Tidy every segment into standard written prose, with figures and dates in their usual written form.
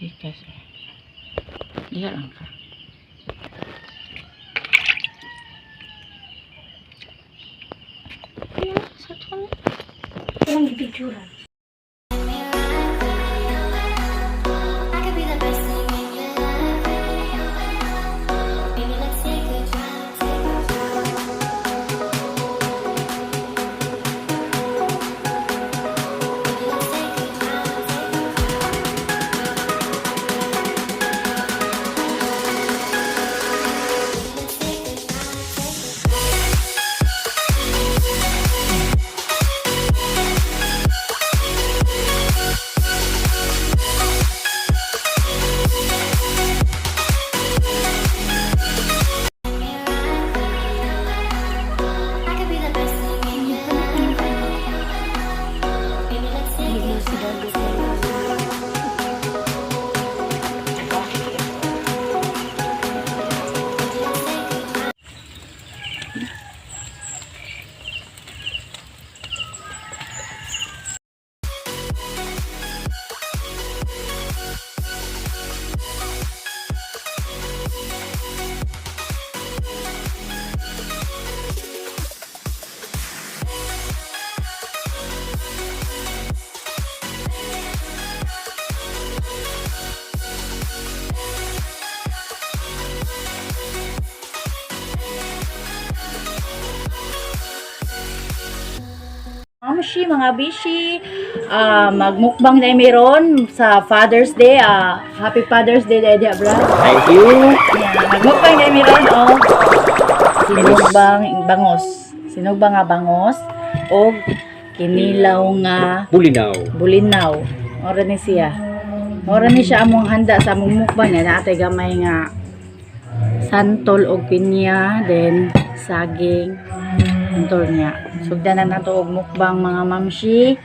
Ikas. Diha lang ka. Walang gipicturan. I could be the best thing in your life. Baby, let's take a drive, take a drive. Baby, let's take a drive, take a drive. Baby, let's take a drive, take a drive. I could be the best thing in your life. Baby, let's take a drive, take a drive. Baby, let's take a drive. Mamshi, mga bishi, magmukbang na meron sa Father's Day. Happy Father's Day, Daddy Abra. Thank you. Yeah, magmukbang na meron, oh. Sinugbang bangos. Sinugbang nga bangos o kinilaw nga Bulinaw. bulinaw. Ora ni siya. Ora ni siya among handa sa among mukbang niya. Naatay gamay nga santol og pinya, then saging, santol niya. Sugdan na nato og mukbang, mga mamshi.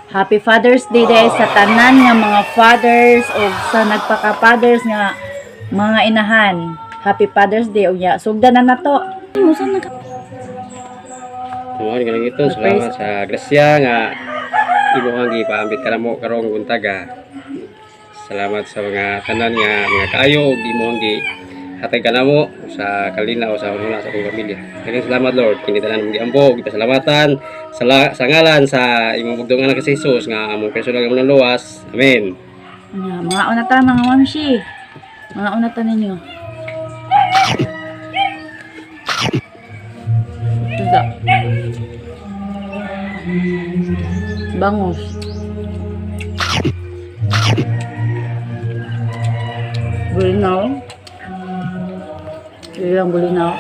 Happy Father's Day dahil sa tanan nga mga fathers o sa nagpaka-fathers nga mga inahan. Happy Father's Day unya. Sugdan na nato. Musa na ka. Tumahan ka lang ito. Salamat sa grasya nga imo ang gipaambit ka namo karong buntaga. Salamat sa mga tanan nga mga kaayo ug imo ang gihatag ka namo sa kalinaw sa una sa akong pamilya. Daghang salamat, Lord. Kini tanan mong giampo ug gipasalamatan sa ngalan sa imong bugtong anak si Jesus nga among personal nga manluluwas. Amen. Unya, mga una ta, mga mamshi. Mga una ta ninyo. Suda. Bangos. Bulinaw. Ilang bulinaw.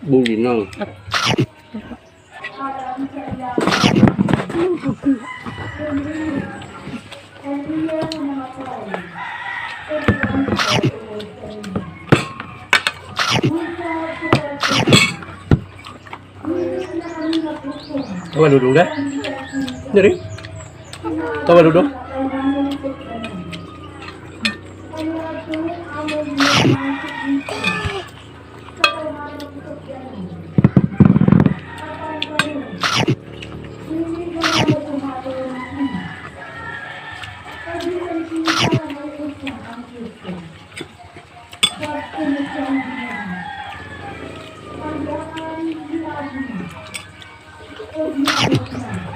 Bulinaw. Tawa dudong dah. Dari. Tawa dudong.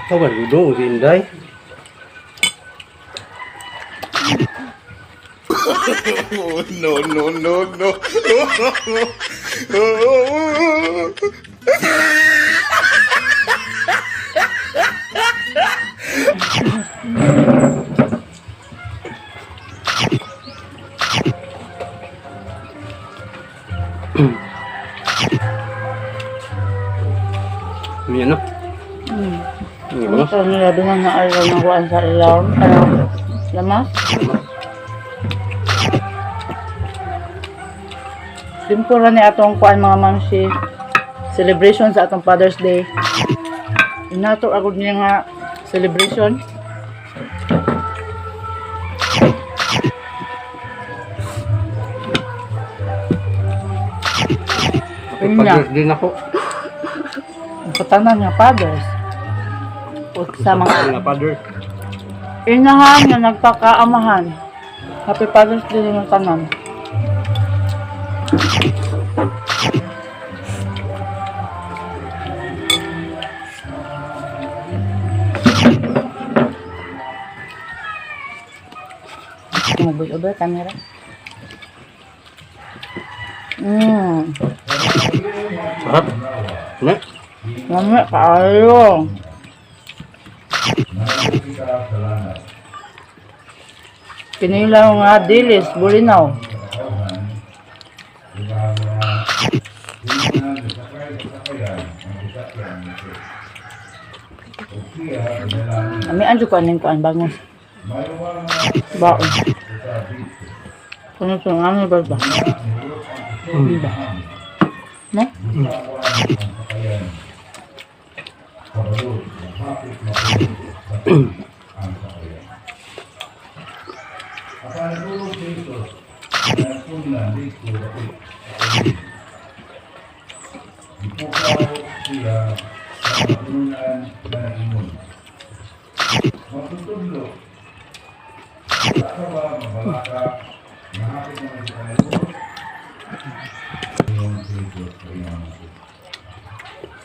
Tawa dudong si Inday. Oh, no, no, no, no. Ano yan, no? Ano ba? Ito nila doon na araw ng kuan sa alarm. Ano? Lamas? Simple ra ni atong kuan, mga mamsi. Celebration sa atong Father's Day. Inato ako niya nga celebration. Pinya. Father's din ako. Sa tanan nga fathers. O sa mga Mga father. inahan nga nagpakaamahan. Happy Father's Day ng tanan. Mag-voice over camera. Sarap. Ne? Mami, kaayo. Kinilaw nga dilis, bulinaw. Ami anjo ko aning kuan bangos. Baon. Kuno sa nga ba ba? Ba. No?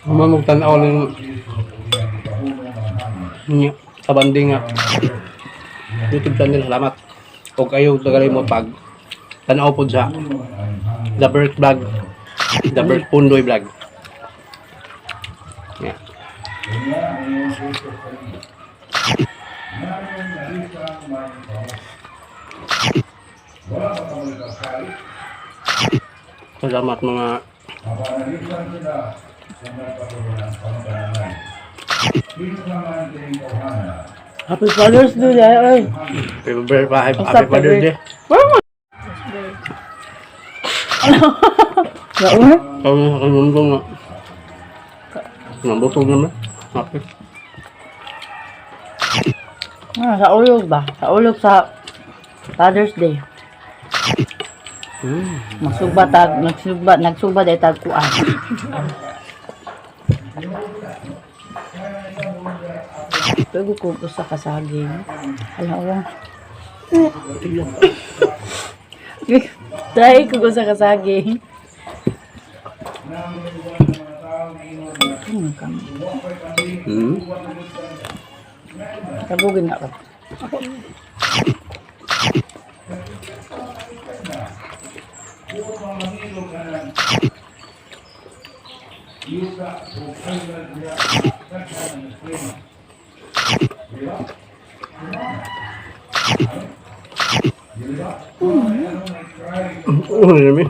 Mamag tanaw lang niya sa banding nga YouTube channel, salamat. O kayo tagalay mo pag tanaw po sa The Bird Vlog, The Bird Pundoy Vlog. Yeah. Salamat mga Happy Father's Day, ay, oy. Happy birthday, happy Father's Day. Gaon. Kami sa kanundong nga. Nabutog naman. Happy. Ah, sa ulog ba? Sa ulog sa Father's Day. Magsugba tag, nagsugba, nagsugba day tag kuan. Pwede ko usa ka saging. Hala wa. Try ko usa ka saging. Ano ka? Tabugin na ako. Oo, yummy.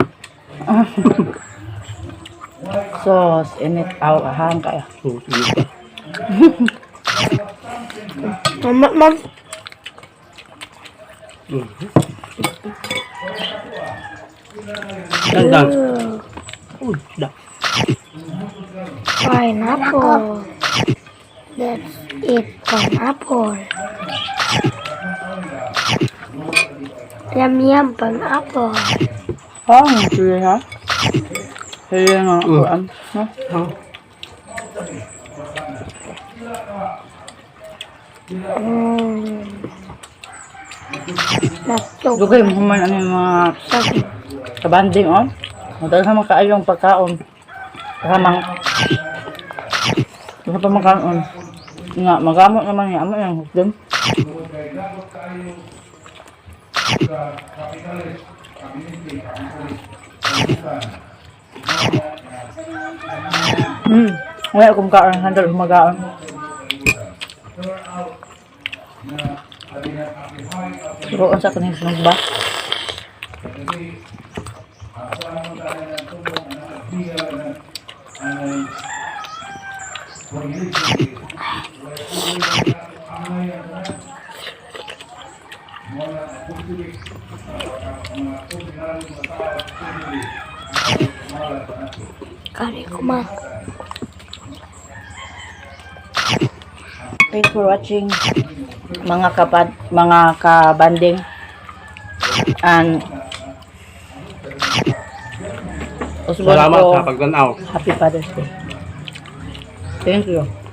Sauce, init aw ahang kaya. Oh, sige pa. Mama, ma'am. Dandang. Uy, da. Pineapple. Let's eat pineapple. Yum yum pineapple. Ah, sige ha. Sige nga, kuan. Ha? Natog Dugay mo man ano yung mga sa kabanding, oh. Madalas naman kaayong pagkaon. Kamang. Basta pa makaon. Nga, magamot naman niya. Amo yung hukdon. Wala akong kaon. Handal humagaon. Pero unsa kuning ba? Kari ko ma. Thanks for watching, mga kapad mga kabanding and Usbon Salamat ko. sa pagtanaw. Happy Father's Day. Thank you.